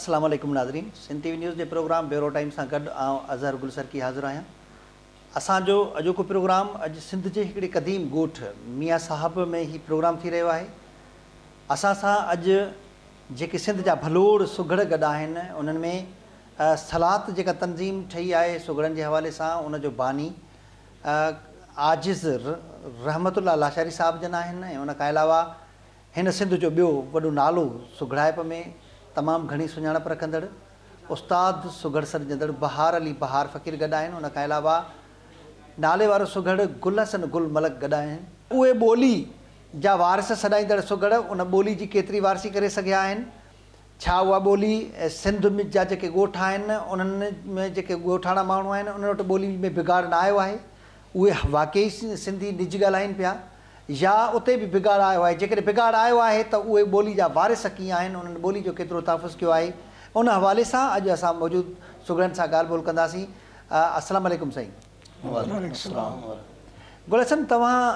السلام عليڪم ناظرين سنڌ ٽي وي نيوز جي پروگرام بيورو ٽائيم سان گڏ آئون اظهر گل سرڪي حاضر آهيان اسان جو اڄوڪو پروگرام اڄ سنڌ جي هڪڙي قديم ڳوٺ ميان صاحب ۾ هي پروگرام ٿي رهيو آهي اسان سان اڄ جيڪي سنڌ جا ڀلوڙ سگهڙ گڏ آهن انهن ۾ سلات جيڪا تنظيم ٺهي آهي سگهڙن جي حوالي سان ان جو باني عاجز رحمت الله لاشاري صاحب جن آهن ۽ ان کان علاوه هن سنڌ جو ٻيو وڏو نالو سگهڙائپ ۾ تمام گهڻي سڃاڻپ رکندڙ استاد سگهڙ سڏجندڙ بهار علي بهار فقير گڏ آهن ان کان علاوه نالي وارو سگهڙ گل حسن گل ملڪ گڏ آهن. اهي ٻولي جا وارث سڏائيندڙ سگهڙ ان ٻولي جي ڪيتري وارثي ڪري سگهيا آهن؟ ڇا اها ٻولي سنڌ جا جيڪي ڳوٺ آهن انهن ۾ جيڪي ڳوٺاڻا ماڻهو آهن انهن وٽ ٻولي ۾ بگاڙ نه آيو آهي؟ اهي واقعي سنڌي نج ڳالهائين پيا يا اتي به بگاڙ آيو آهي؟ جيڪڏهن بگاڙ آيو آهي ته اهي ٻولي جا وارث ڪيئن آهن انهن ٻولي جو ڪيترو تحفظ ڪيو آهي؟ ان حوالي سان اڄ اسان موجود سگهڙن سان ڳالهه ٻولهه ڪنداسين. السلام عليڪم سائين. وعليڪم السلام. گل حسن توهان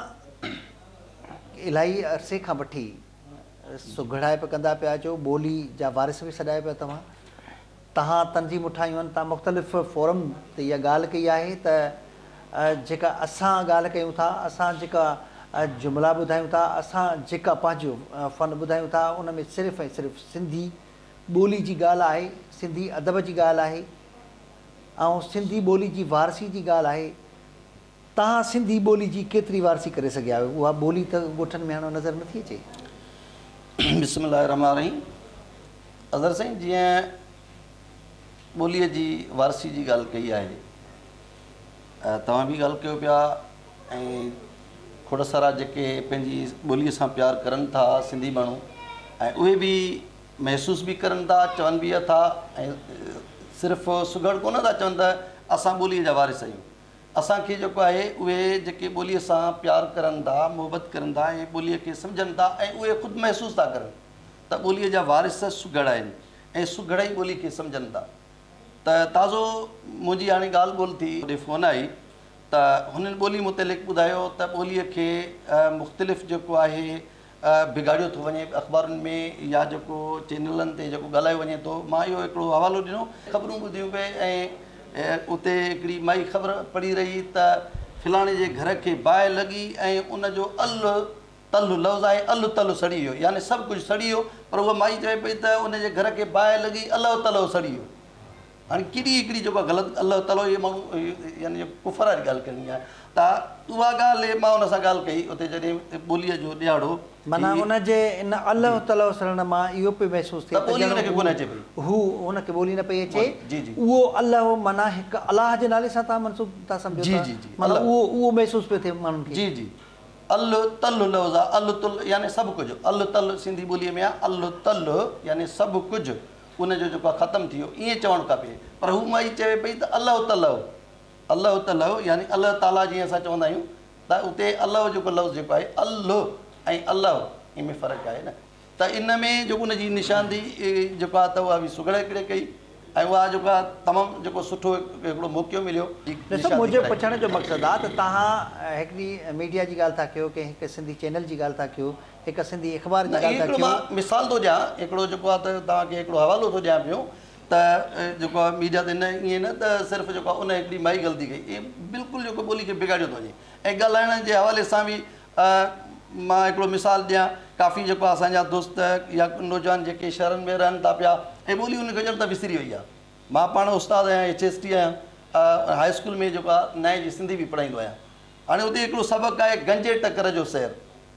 الاهي عرصي کان وٺي سگهڙائپ ڪندا پيا اچو، ٻولي جا وارث به سڏايو پيا توهان. توهان تنظيمون ٺاهيون آهن، توهان مختلف فورم تي اها ڳالهه ڪئي آهي ته جيڪا اسان ڳالهه ڪيون ٿا، اسان جيڪا جملا ٻڌايون ٿا، اسان جيڪا پنهنجو فن ٻڌايون ٿا، ان ۾ صرف ۽ صرف سنڌي ٻولي جي ڳالهه آهي، سنڌي ادب جي ڳالهه آهي ۽ سنڌي ٻولي جي وارثي جي ڳالهه آهي. توهان سنڌي ٻولي جي ڪيتري وارثي ڪري سگهيا آهيو؟ اها ٻولي ته ڳوٺن ۾ هاڻ نظر نٿي اچي. بسم الله الرحمٰن الرحيم اظهر سائين جيئن ٻوليء جي وارثي جي ڳالهه ڪئي آهي توهان به ڳالهه ڪيو پيا ۽ کوڙ سارا جيڪي پنهنجي ٻوليء سان پيار ڪرن ٿا سنڌي ماڻهو ۽ اهي به محسوس به ڪرن ٿا چون به اٿا ۽ صرف سگهڙ ڪونه ٿا چون ته اسان ٻوليء جا وارث آهيون اسان کي جيڪو آهي اهي جيڪي ٻوليء سان پيار ڪرن ٿا، محبت ڪرن ٿا ۽ ٻوليء کي سمجهن ٿا ۽ اهي خود محسوس ٿا ڪرن ته ٻوليء جا وارث سگهڙ آهن ۽ سگهڙ ئي ٻولي کي سمجهن ٿا ته تازو منهنجي هاڻي ڳالهه ٻولهه ٿي هوڏي فون آئي ته هنن ٻولي متعلق ٻڌايو ته ٻوليء کي مختلف جيڪو آهي بگاڙيو ٿو وڃي اخبارن ۾ يا جيڪو چينلن تي جيڪو ڳالهايو وڃي ٿو مان اهو هڪڙو حوالو ڏنو خبرون ٻڌيون پئي ۽ اتي هڪڙي مائي خبر پڙهي رهي ته فلاڻي جي گهر کي باهه لڳي ۽ ان جو ال تل لفظ آهي ال تل سڙي ويو يعني سڀ ڪجهه سڙي ويو پر اها مائي چوي پئي ته ان جي گهر کي باهه لڳي الهه تلهه سڙي ويو هاڻي ڪيڏي هڪڙي جيڪو غلط الله تعالي اهي ماڻهو يعني ڪفر واري ڳالهه ڪرڻي آهي ته اها ڳالهه مان ان سان ڳالهه ڪئي اتي جڏهن ٻوليء جو ڏهاڙو معنيٰ ان جي ان الله تعالي سڙڻ مان اهو پيو محسوس ٿئي ته ٻولي ان کي ڪونه اچي پئي. هو ان کي ٻولي نه پئي اچي جي جي اهو الله معنيٰ هڪ الله جي نالي سان توهان منسوب ٿا سمجهو جي ته جي جي معنيٰ اهو اهو محسوس پيو ٿئي ماڻهن کي جي جي ال تل لفظ آهي ال تل يعني سڀ ڪجهه ال تل سنڌي ٻوليء ۾ آهي ال تل يعني سڀ ڪجهه ان جو جيڪو آهي ختم ٿي ويو ائين چوڻ کپي پر هو مائي چوي پئي ته الله تلهو الله تلهو يعني الله تعاليٰ جيئن اسان چوندا آهيون ته اتي الله جيڪو لفظ جيڪو آهي الله ۽ الله ان ۾ فرق آهي نه ته ان ۾ جيڪو ان جي نشاندهي جيڪو آهي ته اها به سگهڙ هڪڙي ڪئي ۽ اها جيڪو آهي تمام جيڪو سٺو هڪڙو موقعو مليو ڏسو منهنجو پڇڻ جو مقصد آهي ته توهان هڪڙي ميڊيا جي ڳالهه ٿا ڪيو ڪنهن هڪ سنڌي چينل جي ڳالهه ٿا ڪيو هڪ سنڌي اخبار جي نه ڳالهه ٿا هڪڙو ڪيو. مان مثال ٿو ڏيان هڪڙو جيڪو آهي ته توهان کي هڪڙو حوالو ٿو ڏيان پيو ته جيڪو آهي ميڊيا تي نه ائين نه ته صرف جيڪو آهي ان هڪڙي مائي غلطي ڪئي ائين بلڪل جيڪو ٻولي کي بگاڙيو ٿو وڃي ۽ ڳالهائڻ جي حوالي سان به مان هڪڙو مثال ڏيان ڪافي جيڪو آهي اسان جا دوست يا نوجوان جيڪي شهرن ۾ رهن ٿا پيا ۽ ٻولي انهن کي ڄڻ ته وسري وئي آهي مان پاڻ استاد آهيان ايڇ ايس ٽي آهيان هاء اسڪول ۾ جيڪو آهي نائين جي سنڌي به پڙهائيندو آهيان هاڻي اتي هڪڙو سبق آهي گنجي ٽڪر جو سير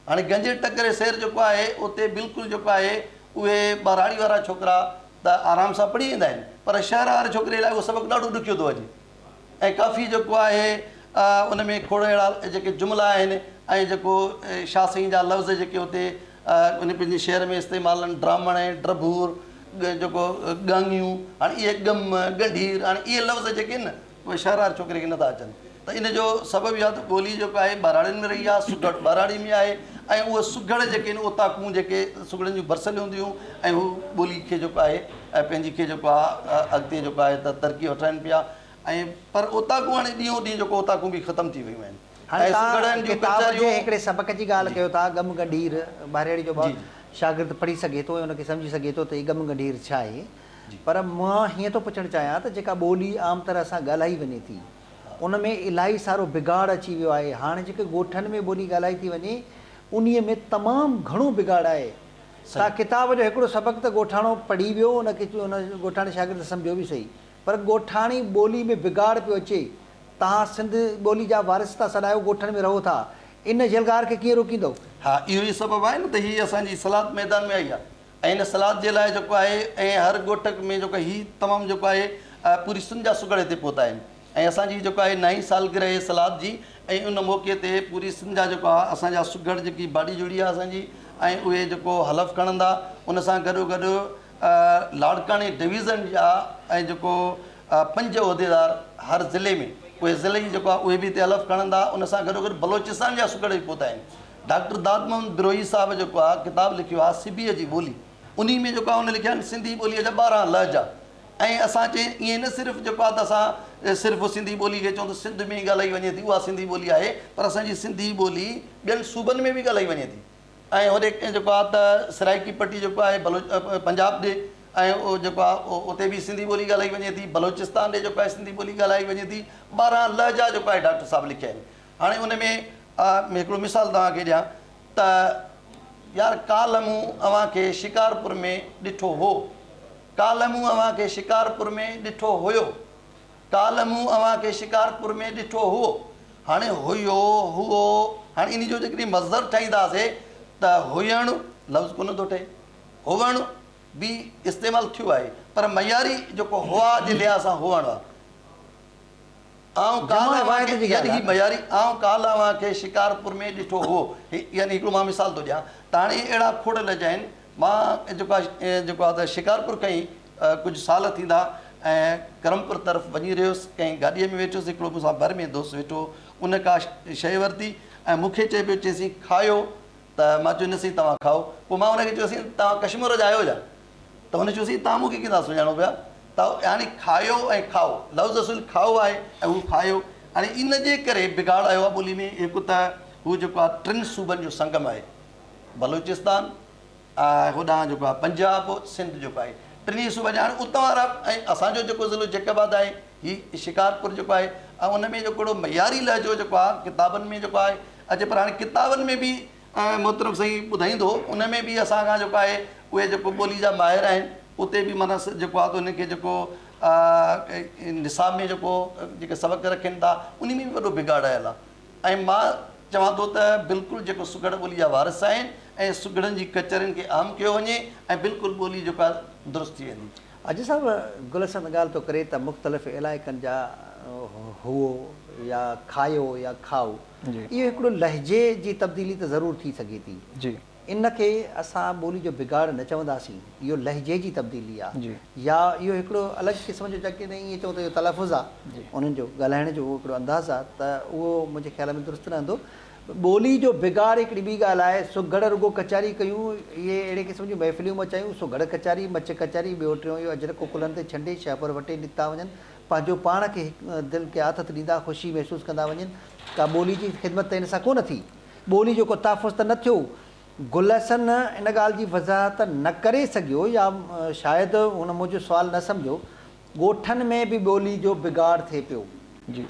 هاڻي گنجي ٽڪري سير جيڪو آهي اتي بلڪل جيڪو آهي اهي ٻهراڙي وارا ڇوڪرا ته آرام سان پڙهي ويندا آهن پر شهر واري ڇوڪري لاء اهو سبق ڏاڍو ڏکيو ٿو اچي ۽ ڪافي جيڪو آهي ان ۾ کوڙ اهڙا جيڪي جملا آهن ۽ جيڪو شاهه سائين جا لفظ جيڪي اتي ان پنهنجي شعر ۾ استعمال آهن ڊرامڻ ڊڀور جيڪو ڳاڱيون هاڻي اهي ڳم ڳنڍير هاڻي اهي لفظ جيڪي آهن نه اهي شهر واري ڇوڪري کي نٿا اچن ته ان جو سبب اهو آهي ته ٻولي جيڪو آهي ٻهراڙين ۾ رهي آهي سگهڙ ٻهراڙي ۾ آهي ۽ اهي سگهڙ جيڪي آهن اوطاقون جيڪي سگهڙن جون ڀرسليون هونديون ۽ هو ٻولي کي جيڪو آهي ۽ پنهنجي کي جيڪو آهي اڳتي جيڪو آهي ته ترقي وٺرائن پيا ۽ پر اوطاقون هاڻي ڏينهون ڏينهن جيڪو اوطاقون به ختم ٿي ويون آهن هاڻي ۽ توهان سگهڙن جون ڪتاب جي ڪچهريون هڪڙي سبق جي ڳالهه جي ڪيو ٿا ڳم ڳنڍير ٻاهرياڙي جو جي جي شاگرد پڙهي سگهي ٿو ۽ ان کي سمجهي سگهي ٿو ته هي ڳم ڳنڍير ڇا آهي. پر مان هيئن ٿو پڇڻ چاهيان ته جيڪا ٻولي عام طرح سان ڳالهائي وڃي ٿي ان ۾ الاهي سارو بگاڙ اچي ويو آهي. هاڻي جيڪي ڳوٺن ۾ ٻولي ڳالهائي ٿي وڃي انهي ۾ تمام گهڻو بگاڙ آهي. تان ڪتاب جو هڪڙو سبق ته ڳوٺاڻو پڙهي ويو ان کي ان ڳوٺاڻي شاگرد سمجهيو به سهي پر ڳوٺاڻي ٻولي ۾ بگاڙ پيو اچي. توهان سنڌ ٻولي جا وارث ٿا سڏايو ڳوٺن ۾ رهو ٿا ان يلغار کي ڪيئن روڪيندؤ؟ ها اهو ئي سبب آهي نه ته هي اسان جي سلاد ميدان ۾ آئي آهي ۽ ان سلاد جي لاء جيڪو آهي ۽ هر ڳوٺ ۾ جيڪو هي تمام جيڪو آهي پوري سنڌ جا سگهڙ هتي پهتا آهن ۽ اسان جي جيڪو آهي نائين سالگرهه آهي سلاد جي ۽ ان موقعي تي پوري سنڌ جا جيڪو آهي اسان جا سگهڙ جيڪي باڊي جڙي آهي اسان جي ۽ اهي جيڪو حلف کڻندا ان سان گڏو گڏ لاڙڪاڻي ڊويزن جا ۽ جيڪو پنج عهديدار هر ضلعي ۾ اهي ضلعي جيڪو آهي اهي به هتي حلف کڻندا ان سان گڏو گڏ بلوچستان جا سگهڙ به پهتا آهن ڊاڪٽر داد محمد بروهي صاحب جيڪو آهي ڪتاب لکيو آهي سبيء جي ٻولي انهي ۾ جيڪو آهي ان لکيا آهن سنڌي ٻوليء جا 12 لهجا ۽ اسان چي ائين نه صرف جيڪو آهي ته اسان صرف سنڌي ٻولي کي چئون ته سنڌ ۾ ئي ڳالهائي وڃي ٿي اها سنڌي ٻولي آهي پر اسان جي سنڌي ٻولي ٻين صوبن ۾ به ڳالهائي وڃي ٿي ۽ هوڏي جيڪو آهي ته سرائيڪي پٽي جيڪو آهي بلوچ پنجاب ڏي ۽ جيڪو آهي اتي به سنڌي ٻولي ڳالهائي وڃي ٿي بلوچستان ڏي جيڪو آهي سنڌي ٻولي ڳالهائي وڃي ٿي 12 لهجا جيڪو آهي ڊاڪٽر صاحب لکيا آهن هاڻي ان ۾ هڪڙو مثال توهان کي ڏيان ته يار ڪالهه مون اوهان کي شڪارپور ۾ ڏٺو هو ڪالهه مون اوهان کي شڪارپور ۾ ڏٺو هيو ڪالهه مون اوهان کي شڪارپور ۾ ڏٺو هئو. هاڻي هيو، هئو، هاڻي انهي جو جيڪڏهن مصدر ٺاهينداسي ته هئڻ لفظ ڪونه ٿو ٺهي. هئڻ به استعمال ٿيو آهي پر معياري جيڪو هئا جي لحاظ سان هئڻ آهي. آئون ڪالهه اوهان کي يعني هي معياري آئون ڪالهه اوهان کي شڪارپور ۾ ڏٺو هئو يعني هڪڙو مان مثال ٿو ڏيان ته هاڻي اهڙا کوڙ لهجا آهن مان جيڪو آهي جيڪو آهي ته شڪارپور کان ئي ڪجهه سال ٿيندا ۽ ڪرمپور طرف وڃي رهيس ڪنهن گاڏيء ۾ ويٺس هڪڙو مون سان ڀر ۾ دوست ويٺو هو ان ڪا شيء ورتي ۽ مون کي چئي پيو چيسين کايو ته مان چيو نه سائين توهان کائو پوء مان ان کي چيو سائين توهان ڪشمور جا آهيو ڇا ته هن چيو سائين توهان مون کي ڪيئن ٿا سڃاڻو پيا ته يعني کايو ۽ کائو لفظ اصل کائو آهي ۽ هو کايو هاڻي ان جي ڪري بگاڙ آيو آهي ٻولي ۾ هڪ ته هو جيڪو آهي ٽن صوبن جو سنگم آهي بلوچستان هوڏانهن جيڪو آهي پنجاب سنڌ جيڪو آهي ٽنهي صوبن جا هاڻي اتان وارا ۽ اسان جو جيڪو ضلعو جيڪب آباد آهي هي شڪارپور جيڪو آهي ۽ ان ۾ جيڪو هڪڙو معياري لهجو جيڪو آهي ڪتابن ۾ جيڪو آهي اچي پر هاڻي ڪتابن ۾ به محترم سائين ٻڌائيندو ان ۾ به اسان کان جيڪو آهي اهي جيڪو ٻولي جا ماهر آهن اتي به معنيٰ جيڪو آهي ته انهن کي جيڪو نصاب ۾ جيڪو جيڪي سبق رکين ٿا ان ۾ به وڏو بگاڙ آيل آهي ۽ مان چوان ٿو ته بلڪل جيڪو سگهڙ ٻولي جا وارث آهن ۽ سگهڙن جي ڪچهرين کي عام ڪيو وڃي ۽ بلڪل ٻولي جيڪا درست ٿي ويندي. حاجي صاحب گل حسن ڳالهه ٿو ڪري ته مختلف علائقن جا هئو يا کايو يا کائو اهو هڪڙو لهجي جي تبديلي ته ضرور ٿي سگهي ٿي. ان کي اسان ٻولي جو بگاڙ نه چونداسين، اهو لهجي جي تبديلي آ يا اهو هڪڙو الڳ قسم جو جيڪڏهن ائين چئون ته اهو تلفظ آ انهن جو ڳالهائڻ جو اهو هڪڙو انداز آ ته اهو منهنجي خيال ۾ درست رهندو. ٻولي جو بگاڙ هڪڙي ٻي ڳالهه آهي، سگهڙ رڳو ڪچهري ڪيون، اهي اهڙي قسم جون محفليون مچايون، سگهڙ ڪچهري، مچ ڪچهري، ٻيو ٽيون اهو اجرڪ ڪلهن تي ڇنڊي شهپر وٽي نڪتا وڃن، پنهنجو پاڻ کي هڪ دل کي آٿت ڏيندا خوشي محسوس ڪندا وڃن، ڪا ٻولي جي خدمت ته ان سان ڪونه ٿي. ٻولي جو ڪو تحفظ ته نه ٿيو. گل حسن ان ڳالهه جي وضاحت نه ڪري سگهيو يا شايد هن منهنجو سوال نه سمجهيو. ڳوٺن ۾ به ٻولي جو بگاڙ ٿئي پيو. جي.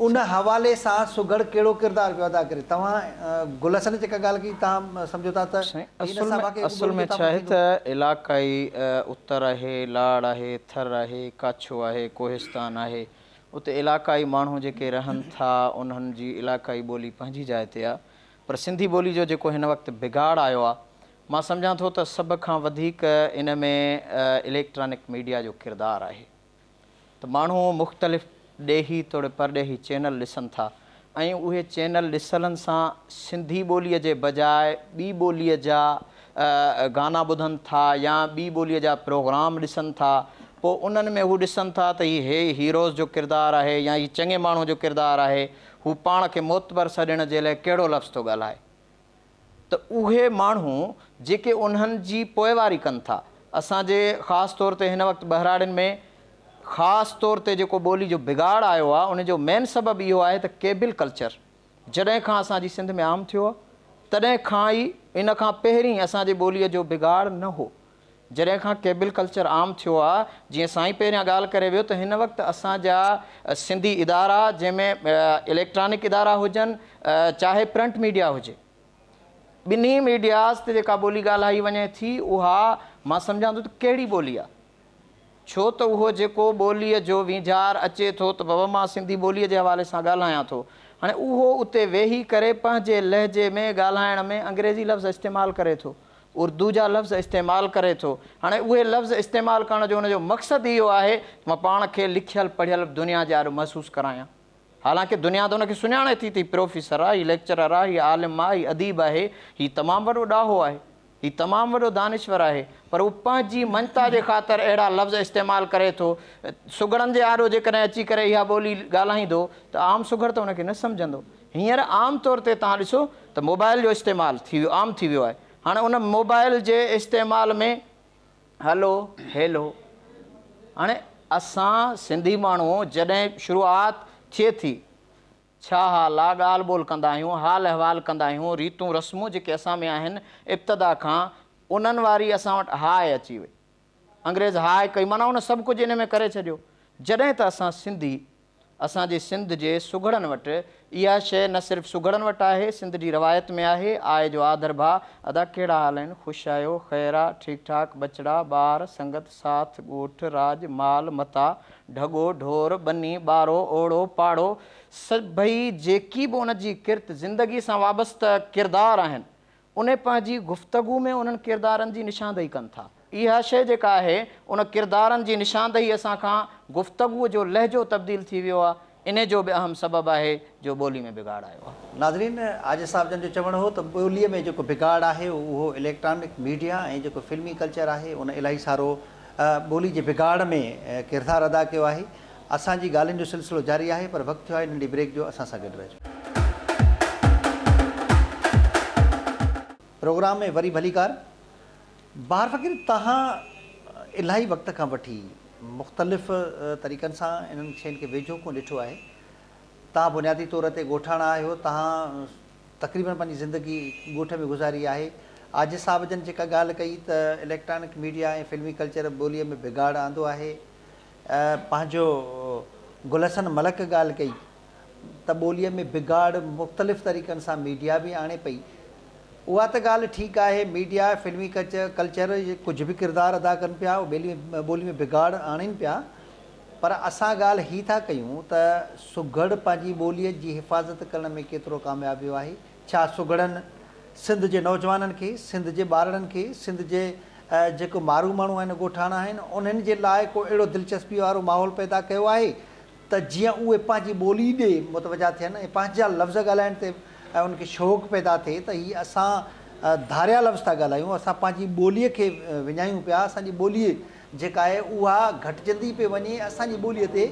ان حوالي سان سگهڙ ڪهڙو ڪردار پيو ادا ڪري؟ توهان گل حسن جيڪا ڳالهه ڪئي توهان سمجهو ٿا ته سائين ان اصل سان ۾ واقعي اصل ٻولي ۾ جو ڇا تحفظ آهي ٿيندو؟ ته علاقائي اتر آهي، لاڙ آهي، ٿر آهي، ڪاڇو آهي، ڪوهستان آهي، اتي علاقائي ماڻهو جيڪي رهن ٿا انهن جي علاقائي ٻولي پنهنجي جاء تي آ پر سنڌي ٻولي جو جيڪو هن وقت بگاڙ آيو آ مان سمجهان ٿو ته سڀ کان وڌيڪ ان ۾ اليڪٽرانڪ ميڊيا جو ڪردار آهي ته ماڻهو مختلف ڏيهي توڙي پرڏيهي چينل ڏسن ٿا ۽ اهي چينل ڏسلن سان سنڌي ٻوليء جي بجاء ٻي ٻوليء جا گانا ٻڌن ٿا يا ٻي ٻوليء جا پروگرام ڏسن ٿا پوء انهن ۾ هو ڏسن ٿا ته هي هي هيروز جو ڪردار آهي يا هي چڱي ماڻهو جو ڪردار آهي هو پاڻ کي معتبر سڏڻ جي لاء ڪهڙو لفظ ٿو ڳالهائي ته اهي ماڻهو جيڪي انهن جي پوئواري ڪن ٿا اسان جي خاص طور تي هن وقت ٻهراڙين ۾ خاص طور تي جيڪو ٻولي جو بگاڙ آيو آهي ان جو مين سبب اهو آهي ته ڪيبل ڪلچر جڏهن کان اسان جي سنڌ ۾ عام ٿيو آهي تڏهن کان ئي ان کان پهرين اسان جي ٻوليء جو بگاڙ نه هو. جڏهن کان ڪيبل ڪلچر عام ٿيو آ، جيئن سائين پهريان ڳالهه ڪري ويو ته هن وقت اسان جا سنڌي ادارا جنهن ۾ اليڪٽرانڪ ادارا هجن چاهي پرنٽ ميڊيا هجي، ٻنهي ميڊياز تي جيڪا ٻولي ڳالهائي وڃي ٿي اها مان سمجهان ٿو ته ڪهڙي ٻولي آ؟ ڇو ته اهو جيڪو ٻوليء جو وينجهار اچي ٿو ته بابا مان سنڌي ٻوليء جي حوالي سان ڳالهايان ٿو. هاڻي اهو اتي ويهي ڪري پنهنجي لهجي ۾ ڳالهائڻ ۾ انگريزي لفظ استعمال ڪري ٿو، اردو جا لفظ استعمال ڪري ٿو. هاڻي اهي لفظ استعمال ڪرڻ جو ان جو مقصد اهو آهي ته مان پاڻ کي لکيل پڙهيل دنيا جي آڏو محسوس ڪرايان. حالانڪه دنيا ته ان کي سڃاڻي ٿي ته هي پروفيسر آهي، هي ليڪچرر آهي، هي عالم آهي، هي اديب آهي، هي تمام وڏو ڏاهو آهي. هي تمام وڏو دانشور آهي پر هو پنهنجي مڃتا جي خاطر اهڙا لفظ استعمال ڪري ٿو. سگهڙن جي آڏو جيڪڏهن اچي ڪري اها ٻولي ڳالهائيندو ته عام سگهڙ ته ان کي نه سمجهندو. هينئر عام طور تي توهان ڏسو ته موبائل جو استعمال ٿي ويو عام ٿي ويو آهي. هاڻي ان موبائل جي استعمال ۾ هلو هيلو هاڻي اسان سنڌي ماڻهو جڏهن شروعات ٿئي ٿي ڇا حال آ، ڳالهه ٻولهه ڪندا آهيون، حال احوال ڪندا آهيون، ريتون رسمون جيڪي اسان ۾ آهن، ابتدا کان انهن واري اسان وٽ هاء اچي وئي. انگريز هاء ڪئي معنيٰ ان سڀ ڪجهه ان ۾ ڪري ڇڏيو. جڏهن ته اسان سنڌي، اسان جي سنڌ جي سگهڙن وٽ اها شيء نه صرف سگهڙن وٽ آهي، سنڌ جي روايت ۾ آهي، آء جو آڌر ڀاء، ادا ڪهڙا حال آهن، خوش آهيو، خير آ، ٺيڪ ٺاڪ، ٻچڙا، ٻار، سنگت، ساٿ، ڳوٺ، راڄ، مال، متاع، ڍڳو، ڍور، ٻني، ٻارو، اوڙو، پاڙو، سڀئي جيڪي به ان جي ڪرت زندگي سان وابسته ڪردار آهن، انهي پنهنجي گفتگو ۾ انهن ڪردارن جي نشاندهي ڪن ٿا. اها شيء جيڪا آهي، ان ڪردارن جي نشاندهي اسان کان گفتگو جو لهجو تبديل ٿي ويو آهي، انهي جو به اهم سبب آهي جو ٻولي ۾ بگاڙ آيو آهي. ناظرين، عاجز صاحب جن جو چوڻ هو ته ٻوليء ۾ جيڪو بگاڙ آهي اهو اليڪٽرانڪ ميڊيا ۽ جيڪو فلمي ڪلچر آهي ان الاهي سارو ٻولي جي بگاڙ ۾ ڪردار ادا ڪيو آهي. اسان جي ڳالهين جو سلسلو جاري آهي پر وقت ٿيو آهي ننڍي بريڪ جو اسان سان گڏ رهجو. پروگرام ۾ وري ڀليڪار. بهار فقير توهان الاهي وقت کان وٺي مختلف طريقن سان انهن شين کي ويجهو کان ڏٺو آهي. توهان بنيادي طور تي ڳوٺاڻا آهيو توهان تقريبن پنهنجي زندگي ڳوٺ ۾ گذاري آهي. عاجز صاحب جن جيڪا ڳالهه ڪئي ته اليڪٽرانڪ ميڊيا ۽ فلمي ڪلچر ٻوليء ۾ بگاڙ آندو آهي. پنهنجو گل حسن ملڪ ڳالهه ڪئي ته ٻوليء ۾ بگاڙ مختلف طريقن سان ميڊيا به آڻي پئي. اها ته ڳالهه ٺيڪ آهي ميڊيا ۽ فلمي ڪلچر ڪجهه به ڪردار ادا ڪن پيا ٻولي ۾ بگاڙ آڻين پيا پر اسان ڳالهه هي ٿا ڪيون ته سگهڙ پنهنجي ٻوليء جي حفاظت ڪرڻ ۾ ڪيترو ڪامياب ويو آهي؟ ڇا سگهڙن سنڌ جي نوجوانن کي، سنڌ جي ٻارڙن کي، سنڌ جي جيڪو مارو ماڻهو آهن، ڳوٺاڻا آهن، انهن جي لاء ڪو اهڙو دلچسپي وارو ماحول پيدا ڪيو آهي ته جيئن اهي پنهنجي ٻولي ڏي متوجه ٿين ۽ پنهنجا لفظ ڳالهائڻ تي انهن کي شوق پيدا ٿئي ته هي اسان ڌاريا لفظ ٿا ڳالهايون، اسان پنهنجي ٻوليء کي وڃايون پيا، اسان جي ٻولي جيڪا آهي اها گهٽجندي پئي وڃي، اسان جي ٻوليء تي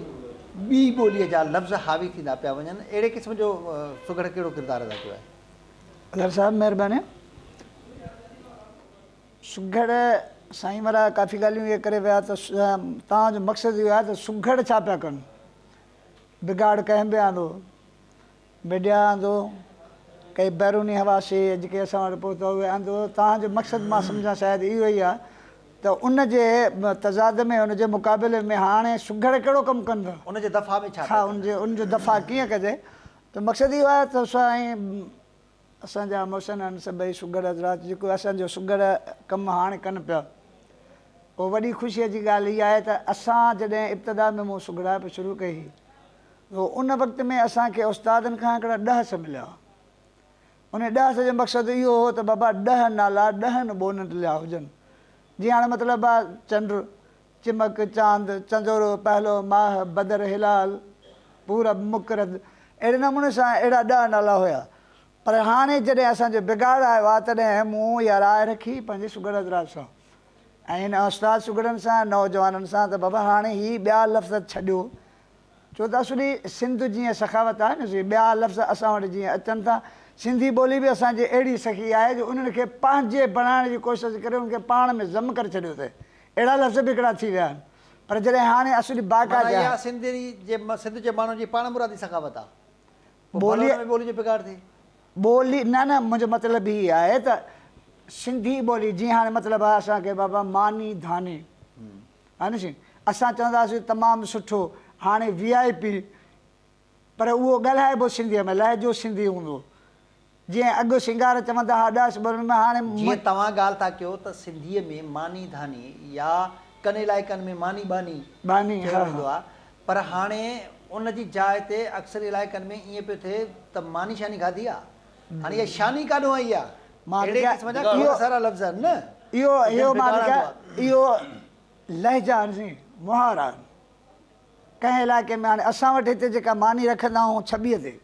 ٻي ٻوليء جا لفظ حاوي ٿيندا پيا وڃن، اهڙي قسم جو سگهڙ ڪهڙو ڪردار ادا ڪيو آهي؟ اظهر صاحب مهرباني. سگهڙ سائين وارا ڪافي ڳالهيون اهي ڪري ويا ته توهان جو مقصد اهو آهي ته سگهڙ ڇا پيا ڪن؟ بگاڙ ڪنهن به آندو، ميڊيا آندو، ڪئي بيروني حواسي جيڪي اسان وٽ پهتا اهي آندو، توهان جو مقصد مان سمجهان شايد اهو ئي آهي ته ان جي تضاد ۾ ان جي مقابلي ۾ هاڻي سگهڙ ڪهڙو ڪم ڪن ٿا؟ ان جي دفاع ۾ ڇا پيا ڪن؟ ها ان جو دفاع ڪيئن ڪجي ته مقصد اهو آهي ته سائين اسان جا محسن آهن سڀئي سگهڙ حضرات جيڪو اسان جو سگهڙ ڪم هاڻي ڪن پيا پوء وڏي خوشيء جي ڳالهه اها آهي ته اسان جڏهن ابتدا ۾ مون سگهڙائپ شروع ڪئي هئي ته ان وقت ۾ اسان کي استادن کان هڪڙا ڏهس مليا ان ڏهس جو مقصد اهو هو ته بابا ڏهه نالا ڏهن ٻونن ليا هجن جيئن هاڻي مطلب آ چنڊ چمڪ، چاند، چندورو، پهلو، ماهه، بدر، هلال، پورب، مڪرد، اهڙي نموني سان اهڙا ڏهه نالا هيا. پر هاڻي جڏهن اسان جو بگاڙ آيو آهي تڏهن مون اها راء رکي پنهنجي سگهڙ حضرات سان ۽ هن استاد سگهڙن سان نوجوانن سان ته بابا هاڻي هي ٻيا لفظ ڇڏيو ڇو ته اصلي سنڌ جيئن سخاوت آهي نه سي ٻيا لفظ اسان وٽ جيئن اچن ٿا سنڌي ٻولي به اسان جي اهڙي سخي آهي جو انهن کي پنهنجي بڻائڻ جي ڪوشش ڪري انهن کي پاڻ ۾ ضم ڪري ڇڏيو اٿئي اهڙا لفظ به هڪڙا ٿي ويا آهن پر جڏهن هاڻي اصلي باقاعده معنيٰ اها سنڌ جي سنڌ جي ماڻهن جي پاڻ مرادي سخاوت آهي پوء ڀلو ان ۾ ٻولي جو بگاڙ ٿئي. ٻولي نه نه منهنجو مطلب هي آهي ته سنڌي ٻولي جيئن هاڻي مطلب آهي اسان کي بابا ماني ڌاني ها نه سائين اسان چوندا هئاسين تمام سٺو هاڻي وي آء پي پر اهو ڳالهائبو سنڌيء ۾ لهجو سنڌي هوندو جيئن اڳ سينگار چوندا ها ڏهس ٻرن ۾ هاڻي. جيئن توهان ڳالهه ٿا ڪيو ته سنڌيء ۾ ماني ڌاني يا ڪن علائقن ۾ ماني ٻاني چيو ويندو آهي پر هاڻي ان جي جاء تي اڪثر علائقن ۾ ائين پيو ٿئي ته ماني شاني کاڌي آ. هاڻي اها شاني ڪاڏهون آئي آ؟ اهڙي قسم جا کوڙ سارا لفظ آهن نه. اهو اهو مان اهو لهجا آهن سائين محاورا آهن. ڪنهن علائقي ۾ هاڻي اسان وٽ هتي جيڪا ماني رکندا آهيون ڇٻيء تي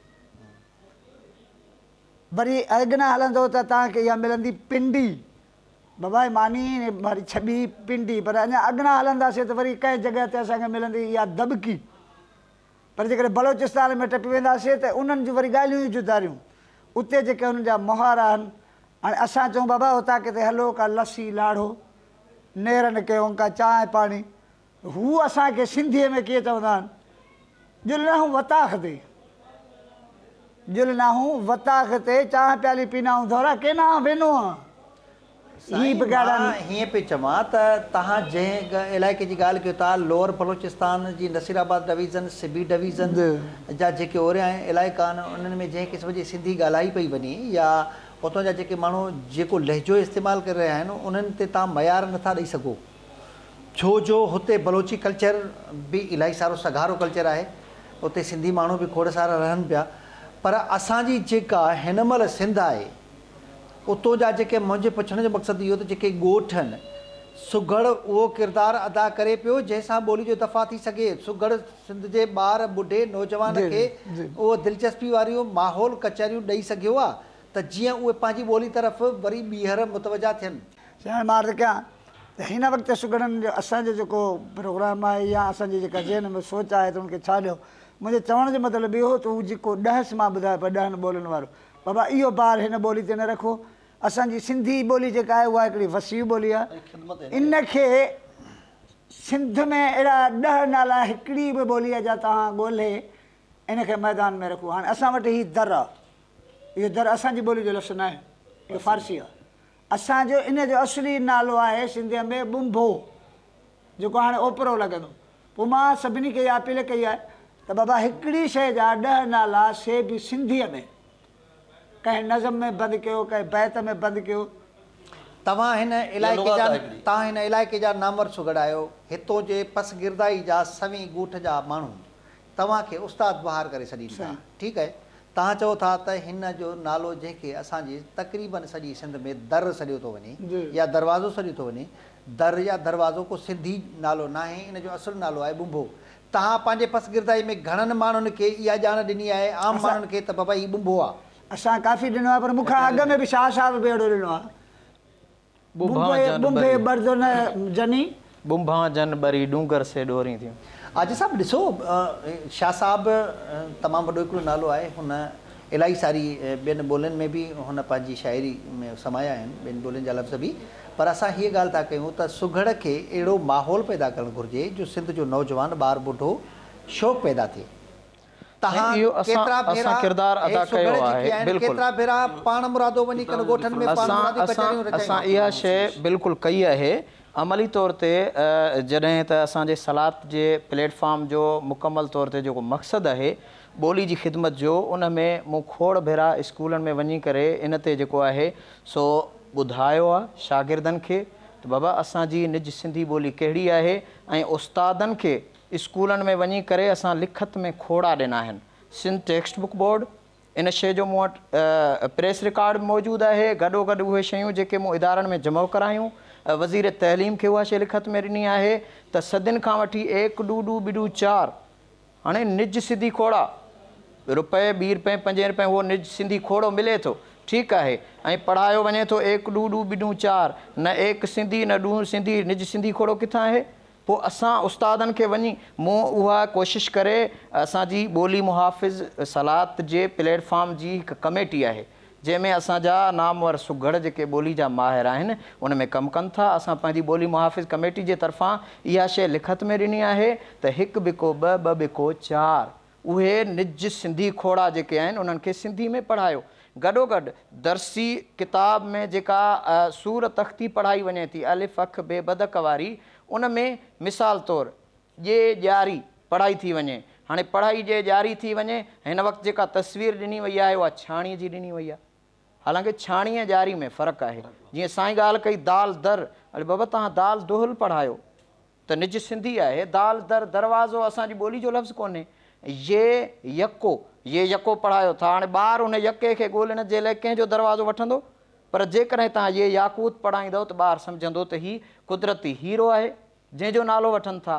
وري اڳنا هلندو ته توهان کي اها ملندي پنڊي. بابا هي ماني واري ڇٻي پنڊي پر اڃا اڳنا هلنداسين ته وري ڪنهن جڳهه تي اسان کي ملندي اها دٻڪي. پر جيڪڏهن بلوچستان ۾ ٽپي وينداسين ته انهن جون وري ڳالهيون ئي جداريون. اتي جيڪي انهن جا محاورا آهن. هاڻي اسان چئون بابا اتان ڪٿي هلو ڪا لسي لاڙهو، نيرن ڪيون ڪا چانهه پاڻي. هو اسان کي سنڌيء ۾ ڪيئن چوندا آهن، ڄل ناهون وتاخ تي، ڄل ناهون وتاخ تي چانهه پيالي پيناهون ڌورا ڪيناهه وينو آن. هي سائين به ڳالهه مان هيئن پئي چوان ته توهان جنهن علائقي جي ڳالهه ڪيو ٿا لوئر بلوچستان جي نصيرآباد ڊويزن، سبي ڊويزن جا جيڪي اوريان علائقا آهن انهن ۾ جنهن قسم جي سنڌي ڳالهائي پئي وڃي يا اتان جا جيڪي ماڻهو جيڪو لهجو استعمال ڪري رهيا آهن انهن تي توهان معيار نٿا ڏئي سگهو ڇو جو هتي بلوچي ڪلچر به الاهي سارو سگهارو ڪلچر آهي اتي سنڌي ماڻهو به کوڙ سارا رهن پيا پر اسان جي جيڪا هن مهل سنڌ آهي اتو جا جيڪي منهنجي پڇڻ جو مقصد اهو ته جيڪي ڳوٺ آهن سگهڙ اهو ڪردار ادا ڪري پيو جنهن سان ٻولي جو دفاع ٿي سگهي سگهڙ سنڌ جي ٻار ٻڍي نوجوان کي اهو دلچسپي واريون ماحول ڪچهريون ڏئي سگهيو آ ته جيئن اهي پنهنجي ٻولي طرف وري ٻيهر متوجه ٿين. سائين مان عرض ڪيان ته هن وقت سگهڙن جو اسان جو جيڪو پروگرام آهي يا اسان جي جيڪا ذهن ۾ سوچ آهي ته ان کي ڇا ڏيون منهنجي چوڻ جو مطلب اهو هو ته هو جيڪو ڏهس مان ٻڌايو پيو ڏهن ٻولين وارو بابا اهو بار هن ٻولي تي نه رکو اسان جي سنڌي ٻولي جيڪا آهي اها هڪڙي وسيع ٻولي آهي ان کي سنڌ ۾ اهڙا ڏهه نالا هڪڙي به ٻوليء جا توهان ڳولهي ان کي ميدان ۾ رکو هاڻي اسان وٽ هي در آهي اهو در اسان جي ٻولي جو لفظ ناهي اهو فارسي آهي اسان جو ان جو اصلي نالو آهي سنڌيء ۾ ٻنڀو جيڪو هاڻي اوپرو لڳندو. پوء مان سڀني کي اها اپيل ڪئي آهي ته بابا هڪڙي شيء جا ڏهه نالا سي به سنڌيء ۾ ڪنهن نظم ۾ بند ڪيو ڪنهن بيت ۾ بند ڪيو. توهان هن علائقي جا توهان هن علائقي جا نامور سگهڙ آهيو. هتون جي پسگردائي جا سوين ڳوٺ جا ماڻهو توهان کي استاد بهار ڪري سڏين ٿا. ٺيڪ آهي. توهان چئو ٿا ته هن جو نالو جنهن کي اسان جي تقريباً سڄي سنڌ ۾ در سڏيو ٿو وڃي يا دروازو سڏيو ٿو وڃي، در يا دروازو ڪو سنڌي نالو ناهي، ان جو اصل نالو آهي ٻنڀو. توهان پنهنجي پسگردائي ۾ گهڻن ماڻهن کي اها ڄاڻ ڏني آهي، عام ماڻهن کي ته بابا هي ٻنڀو آ. اسان ڪافي ڏنو آهي پر مون کان اڳ ۾ به شاهه صاحب به اهڙو ڏنو آهي. ٻنڀان جن ٻنڀي ٻرد نه جني. ٻنڀان جن ٻري ڏونگر سي ڏورين ٿيون. عاجز صاحب ڏسو شاهه صاحب تمام وڏو هڪڙو نالو آهي هن الاهي ساري ٻين ٻولين ۾ به هن پنهنجي شاعري ۾ سمايا آهن ٻين ٻولين جا لفظ به پر اسان هيء ڳالهه ٿا ڪيون ته سگهڙ کي اهڙو ماحول پيدا ڪرڻ گهرجي جو سنڌ جو نوجوان ٻار ٻڍو شوق پيدا ٿئي سائين تهان اهو اسان ڪيترا ڀيرا اسان ڪردار هي ادا ڪيو سگهڙ جيڪي آهي آهن بلڪل. ڪيترا ڀيرا پاڻ مرادو وڃي ڪن ڳوٺن ۾ پاڻ اسان مراديون اسان ڪچهريون اسان رچايون. اها شيء بلڪل ڪئي آهي عملي طور تي جڏهن ته اسان جي سلات جي پليٽ فارم جو مڪمل طور تي جيڪو مقصد آهي ٻولي جي خدمت جو ان ۾ مون کوڙ ڀيرا اسڪولن ۾ وڃي ڪري ان تي جيڪو آهي سو ٻڌايو آهي شاگردن کي ته بابا اسان جي نج سنڌي ٻولي ڪهڙي آهي ۽ استادن کي اسڪولن ۾ وڃي ڪري اسان لکت ۾ کوڙا ڏنا آهن. سنڌ ٽيڪسٽ بڪ بورڊ ان شيء جو مون وٽ پريس رڪارڊ به موجود آهي، گڏوگڏ اهي شيون جيڪي مون ادارن ۾ جمع ڪرايون، وزير تعليم کي اها شيء لکت ۾ ڏني آهي ته صدين کان وٺي ايڪ ڏو ڏو ٻڏو چار هاڻي نج سنڌي کوڙا رپئي، ٻي رپئي، پنجين رپئي اهو نج سنڌي کوڙو ملي ٿو ٺيڪ آهي ۽ پڙهايو وڃي ٿو ايڪ ڏو ڏو ٻڏو چار نه ايڪ سنڌي نه ڏو سنڌي نج سنڌي کوڙو ڪٿان آهي؟ پوء اسان استادن کي وڃي مون اها ڪوشش ڪري اسان جي ٻولي محافظ سلات جي پليٽ فارم جي هڪ ڪميٽي آهي جنهن ۾ اسان جا نامور سگهڙ جيڪي ٻولي جا ماهر آهن ان ۾ ڪم ڪن ٿا اسان پنهنجي ٻولي محافظ ڪميٽي جي طرفان اها شيء لکت ۾ ڏني آهي ته هڪ ٻڪو ٻه، ٻه ٻڪو چار. اهي نج سنڌي کوڙا جيڪي آهن انهن کي سنڌي ۾ پڙهايو. گڏوگڏ درسي ڪتاب ۾ جيڪا صور تختي پڙهائي وڃي ٿي الف اک بي بدڪ واري ان ۾ مثال طور ڄي ڄاري پڙهائي ٿي وڃي. هاڻي پڙهائي ڄي ڄاري ٿي وڃي هن وقت جيڪا تصوير ڏني وئي آهي اها ڇاڻي جي ڏني وئي آهي. حالانڪه ڇاڻي ۽ ڄاري ۾ فرق آهي. جيئن سائين ڳالهه ڪئي دال در، اڙي بابا توهان دال دهل پڙهايو ته نج سنڌي آهي، دال در دروازو اسان جي ٻولي جو لفظ ڪونهي. ي يڪو، ي يڪو پڙهايو ٿا، هاڻي ٻار ان يڪي کي ڳولڻ جي لاء ڪنهن جو دروازو وٺندو؟ پر جيڪڏهن توهان ي ياقوت پڙهائيندؤ ته ٻار سمجهندو ته هي قدرتي هيرو آهي، جنهن جو نالو وٺن ٿا.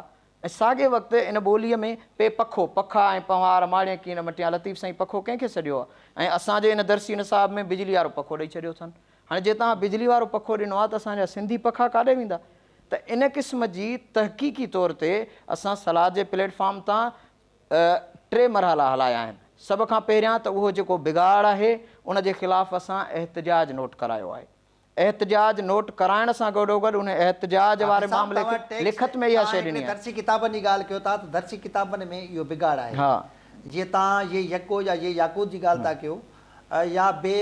۽ ساڳئي وقت ان ٻوليء ۾ پي پکو، پکا ۽ پنهوار، ماڙين ڪين مٽيان، لطيف سائين پکو ڪنهن کي سڏيو آ؟ ۽ اسان جي ان درسي نصاب ۾ بجلي وارو پکو ڏئي ڇڏيو اٿن. هاڻي جي توهان بجلي وارو پکو ڏنو آ ته اسان جا سنڌي پکا ڪاڏي ويندا؟ ته ان قسم جي تحقيقي طور تي اسان صلاح جي پليٽ فارم تان ٽي مرحلا هلايا آهن. سڀ کان پهريان ته اهو جيڪو بگاڙ آهي ان جي خلاف اسان احتجاج نوٽ ڪرايو آهي. احتجاج نوٽ ڪرائڻ سان گڏوگڏ ان احتجاج حافظ واري صاحب معاملي توهان کي ٽيڪسٽ لکت ۾ اها توهان شيء هڪڙي ڏني آهي. درسي ڪتابن جي ڳالهه ڪيو ٿا ته درسي ڪتابن ۾ اهو بگاڙ آهي جيئن توهان يي يڪو يا يي ياقوت جي ڳالهه ٿا ڪيو يا بي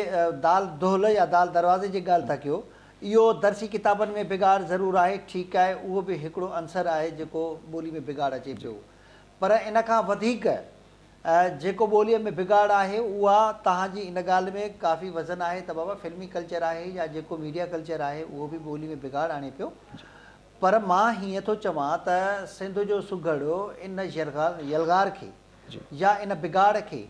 دال دهل يا دال دروازي جي ڳالهه ٿا ڪيو اهو درسي ڪتابن ۾ بگاڙ ضرور آهي ٺيڪ آهي اهو به هڪڙو عنصر آهي جيڪو ٻولي ۾ بگاڙ اچي پيو پر ان کان وڌيڪ جيڪو ٻوليء ۾ بگاڙ آهي اها توهان جي ان ڳالهه ۾ ڪافي وزن آهي ته بابا فلمي ڪلچر آهي يا جيڪو ميڊيا ڪلچر آهي اهو به ٻولي ۾ بگاڙ آڻي پيو پر مان هيئن ٿو چوان ته سنڌ جو سگهڙ ان يلغار کي يا ان بگاڙ کي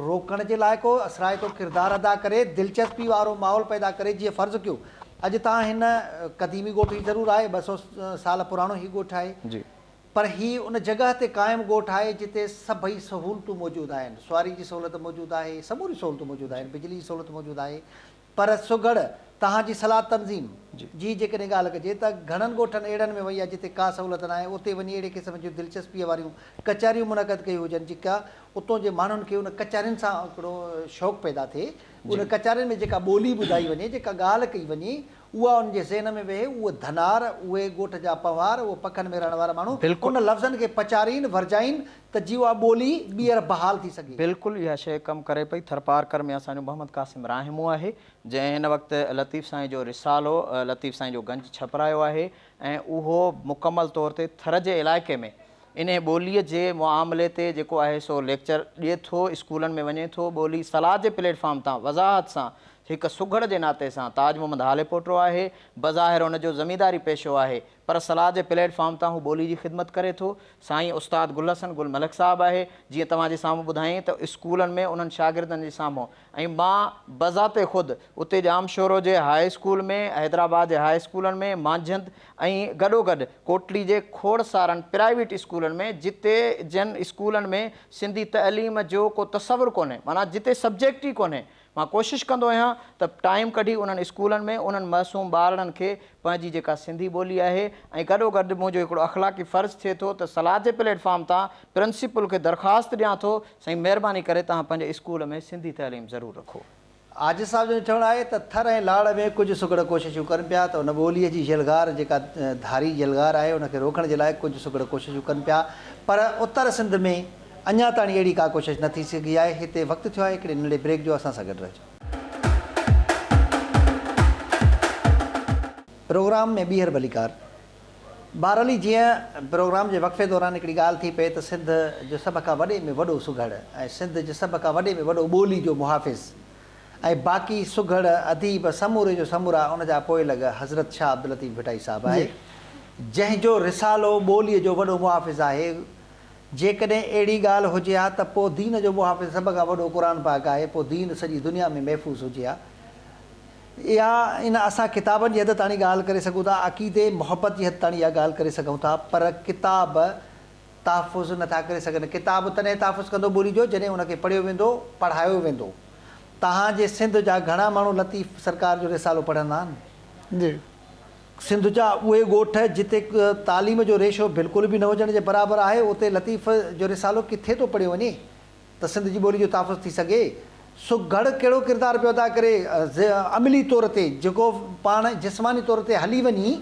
روڪڻ جي لاء ڪو اثرائتو ڪردار ادا ڪري دلچسپي وارو ماحول پيدا ڪري جيئن فرض ڪيو اڄ توهان هن قديمي ڳوٺ هي ضرور آهي 200 سال پراڻو هي ڳوٺ آهي پر هي ان جڳهه تي قائم ڳوٺ آهي جتي سڀئي سهولتون موجود آهن، سواري جي سهولت موجود آهي، سموريون سهولتون موجود آهن، بجلي جي سهولت موجود آهي، پر سگهڙ توهان جي صلاح تنظيم جي جيڪڏهن ڳالهه ڪجي ته گهڻن ڳوٺن اهڙن ۾ وئي آهي جتي ڪا سهولت ناهي اتي وڃي اهڙي قسم جون دلچسپيء واريون ڪچهريون منعقد ڪيون هجن جيڪا اتون جي ماڻهن کي ان ڪچهرين سان هڪڙو شوق پيدا ٿئي ان ڪچهرين ۾ جيڪا ٻولي ٻڌائي وڃي جيڪا ڳالهه ڪئي وڃي اها انهن جي ذهن ۾ ويهي، اهي ڌنار، اهي ڳوٺ جا پنهوار، اهي پکن ۾ رهڻ وارا ماڻهو ان لفظن کي پچارين، ورجائين ته جيئن اها ٻولي ٻيهر بحال ٿي سگهي. بلڪل اها شيء ڪم ڪري پئي. ٿرپارڪر ۾ اسان جو محمد قاسم راهمون آهي، جنهن هن وقت لطيف سائين جو رسالو لطيف سائين جو گنج ڇپرايو آهي ۽ اهو مڪمل طور تي ٿر جي علائقي ۾ انهي ٻوليء جي معاملي تي جيڪو آهي سو ليڪچر ڏئي ٿو، اسڪولن ۾ وڃي ٿو، ٻولي صلاح جي پليٽ فارم تان وضاحت سان هڪ سگهڙ جي ناتي سان تاج محمد هاليپوٽو آهي، بظاهر ان جو زمينداري پيشو آهي، پر صلاح جي پليٽ فارم تان هو ٻولي جي خدمت ڪري ٿو. سائين استاد گل حسن گل ملڪ صاحب آهي، جيئن توهان جي سامهون ٻڌايائين ته اسڪولن ۾ انهن شاگردن جي سامهون ۽ مان بذات خود اتي ڄامشورو جي هاء اسڪول ۾، حيدرآباد جي هاء اسڪولن ۾، مانجهند ۽ گڏوگڏ ڪوٽڙي جي کوڙ سارن پرائيويٽ اسڪولن ۾ جتي جن اسڪولن ۾ سنڌي تعليم جو ڪو تصور ڪونهي معنيٰ جتي سبجيڪٽ ئي ڪونهي مان ڪوشش ڪندو آهيان ته ٽائيم ڪڍي انهن اسڪولن ۾ انهن معصوم ٻارڙن کي پنهنجي جيڪا سنڌي ٻولي آهي ۽ گڏوگڏ منهنجو هڪڙو اخلاقي فرض ٿئي ٿو ته صلاح جي پليٽ فارم تان پرنسپل کي درخواست ڏيان ٿو سائين مهرباني ڪري توهان پنهنجي اسڪول ۾ سنڌي تعليم ضرور رکو. عاجز صاحب جو چوڻ آهي ته ٿر ۽ لاڙ ۾ ڪجهه سگهڙ ڪوششون ڪن پيا ته ان ٻوليء جي يلغار جيڪا ڌاري يلغار آهي ان کي روڪڻ جي لاء ڪجهه سگهڙ ڪوششون ڪن پيا پر اتر سنڌ ۾ اڃا تاڻي اهڙي ڪا ڪوشش نه ٿي سگهي آهي. هتي وقت ٿيو آهي هڪڙي ننڍڙي بريڪ جو اسان سان گڏ رهجو. پروگرام ۾ ٻيهر ڀليڪار. بهرحالي جيئن پروگرام جي وقفي دوران هڪڙي ڳالهه ٿي پئي ته سنڌ جو سڀ کان وڏي ۾ وڏو سگهڙ ۽ سنڌ جي سڀ کان وڏي ۾ وڏو ٻولي جو محافظ ۽ باقي سگهڙ اديب سموري جو سمورا ان جا پوئلڳ حضرت شاهه عبداللطيف ڀٽائي صاحب آهي جنهن جو رسالو ٻوليء جو وڏو محافظ آهي جيڪڏهن اهڙي ڳالهه هجي ها ته پوء دين جو محافظ سڀ کان وڏو قرآن پاڪ آهي، پوء دين سڄي دنيا ۾ محفوظ هجي ها. اها ان اسان ڪتابن جي حد تاڻي ڳالهه ڪري سگهون ٿا، عقيدي، محبت جي حد تاڻي اها ڳالهه ڪري سگهون ٿا، پر ڪتاب تحفظ نه ٿا ڪري سگهن. ڪتاب تڏهن تحفظ ڪندو ٻولي جو جڏهن ان کي پڙهيو ويندو، پڙهايو ويندو. توهان جي سنڌ جا گهڻا ماڻهو لطيف سرڪار جو رسالو پڙهندا آهن؟ جي. سنڌ جا اهي ڳوٺ جتي تعليم جو ريشو بلڪل به نه هجڻ جي برابر آهي اتي لطيف جو رسالو ڪٿي ٿو پڙهيو وڃي ته سنڌ جي ٻولي جو تحفظ ٿي سگهي. سگهڙ ڪهڙو ڪردار پيو ادا ڪري عملي طور تي جيڪو پاڻ جسماني طور تي هلي وڃي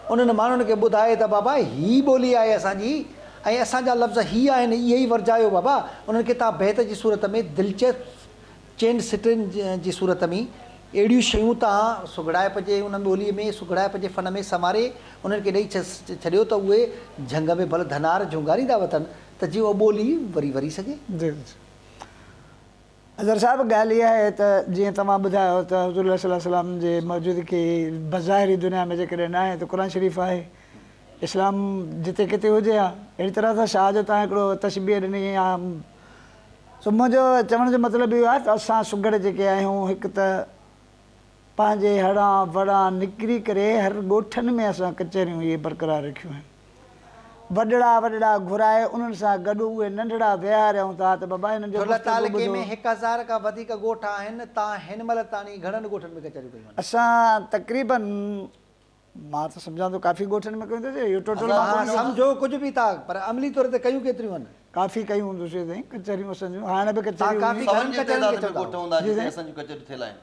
انهن ماڻهن کي ٻڌائي ته بابا هي ٻولي آهي اسان جي ۽ اسان جا لفظ هي آهن اهي ئي ورجايو بابا انهن کي توهان بيت جي صورت ۾ دلچسپ چئن سٽن جي صورت ۾ اهڙيون شيون توهان سگهڙائپ جي ان ٻوليء ۾ سگهڙائپ جي فن ۾ سنواري انهن کي ڏئي ڇڏيو ته اهي جهنگ ۾ ڀل ڌنار جهونگاريندا وتن ته جيئن اها ٻولي وري وري سگهي. جي اظهر صاحب ڳالهه اها آهي ته جيئن توهان ٻڌايو ته حضور الله صلي الله عليه وسلم جي موجودگي بظاهري دنيا ۾ جيڪڏهن ناهي ته قرآن شريف آهي اسلام جتي ڪٿي هجي ها اهڙي طرح سان شاهه جو توهان هڪڙو تشبيهه ڏني يا سو منهنجو چوڻ جو مطلب اهو آهي ته اسان سگهڙ جيڪي آهيون هڪ ته پنهنجي هڙان وڙان نڪري ڪري هر ڳوٺن ۾ اسان ڪچهريون اهي برقرار رکيون آهن. وڏڙا وڏڙا گهرائي انهن سان گڏ اهي ننڍڙا ويهاريائون ٿا ته بابا هنن جو ٿل گفتگو تعلقي ٻڌو. ۾ 1000 کان وڌيڪ ڳوٺ آهن، تان هن مهل تاڻي گهڻن ڳوٺن ۾ ڪچهريون ڪيون آهن؟ اسان تقريباً مان ته سمجهان ٿو ڪافي ڳوٺن ۾ ڪيون اٿس اهو ٽوٽل مان توهان ڪونه سمجهو ڪجهه به ٿا پر عملي طور تي ڪيون ڪيتريون آهن؟ ڪافي ڪيون هونديون سي سائين ڪچهريون اسان جون هاڻي به توهان ڪچهريون ڪافي هيون. گهڻن سون جي ڪچهرين تعداد کي ۾ چوندا ڳوٺ هئو. هوندا جي جتي سائين. اسان جون ڪچهريون ٿيل آهن.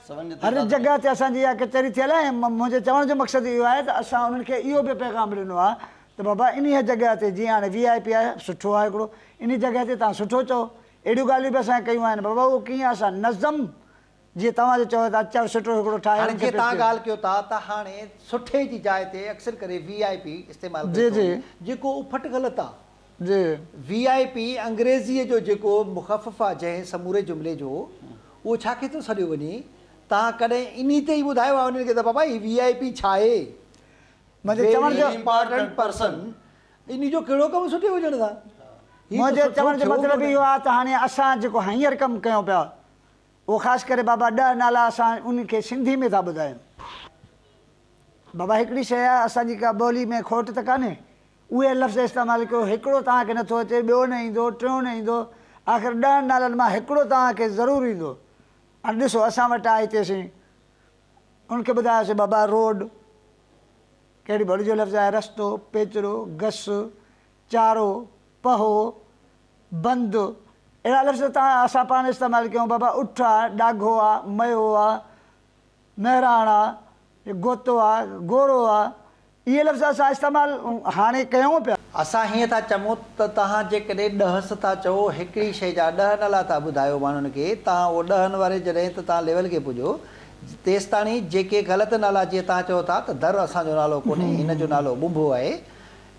سون جي هر تعداد ۾. جڳهه تي اسان جي اها ڪچهري ٿيل آهي ۽ منهنجي چوڻ جو مقصد اهو آهي ته اسان انهن کي اهو به پيغام ڏنو آهي ته بابا انهيء جڳهه تي جيئن هاڻي وي آء پي آهي سٺو آهي هڪڙو انهي جڳهه تي توهان سٺو چئو اهڙيون ڳالهيون به اسان ڪيون آهن بابا اهو ڪيئن اسان نظم جيئن توهان جو چئو ٿا چئو سٺو هڪڙو ٺاهي هاڻي ان کي جيئن پيش توهان ڪيو. ڳالهه ڪيو ٿا ته هاڻي سٺي جي جاء تي اڪثر ڪري وي آء پي استعمال ڪيو جي ٿو جي. وڃي جيڪو اڦٽ غلط آ. جي. وي آء پي انگريزيء جو جيڪو مخفف آ جنهن سموري جملي جو اهو ڇا کي ٿو سڏيو وڃي توهان ڪڏهن انهي تي ئي ٻڌايو آ انهن کي ته بابا هي وي آء پي ڇا آهي؟ منهنجي چوڻ جو ويري امپارٽنٽ پرسن انهي جو ڪهڙو ڪم سٺي هجڻ سان؟ هي ته منهنجي سٺو چوڻ جو ٿيو مطلب ڪونه. اهو آ ته هاڻي اسان جيڪو هينئر ڪم ڪيون پيا اهو خاص ڪري بابا ڏهه نالا اسان انهن کي سنڌي ۾ ٿا ٻڌايون. بابا هڪڙي شيء آهي اسان جي ڪا ٻولي ۾ کوٽ ته ڪانهي. اهي لفظ استعمال ڪيو هڪڙو توهان کي نٿو اچي ٻيو نه ايندو ٽيون نه ايندو آخر ڏهن نالن مان هڪڙو توهان کي ضرور ايندو. هاڻي ڏسو اسان وٽ آهي تيسين انهن کي ٻڌايوسين بابا روڊ ڪهڙي ٻولي جو لفظ آهي رستو پيچرو گس چارو پهو بند، اهڙا لفظ ته اسان پاڻ استعمال ڪيون، بابا اٺ آ، ڏاگهو آ، ميو آ، مهراڻ آ، گوتو آ، گورو آ، اهي لفظ اسان استعمال هاڻي ڪيون پيا. اسان هيئن ٿا چئون ته توهان جيڪڏهن ڏهس ٿا چئو، هڪڙي شيء جا ڏهه نالا ٿا ٻڌايو ماڻهن کي، توهان اهو ڏهن واري جڏهن ته توهان ليول کي پڄو، تيستاڻي جيڪي غلط نالا جيئن توهان چئو ٿا ته در اسان جو نالو ڪونهي، هن جو نالو ٻنڀو آهي،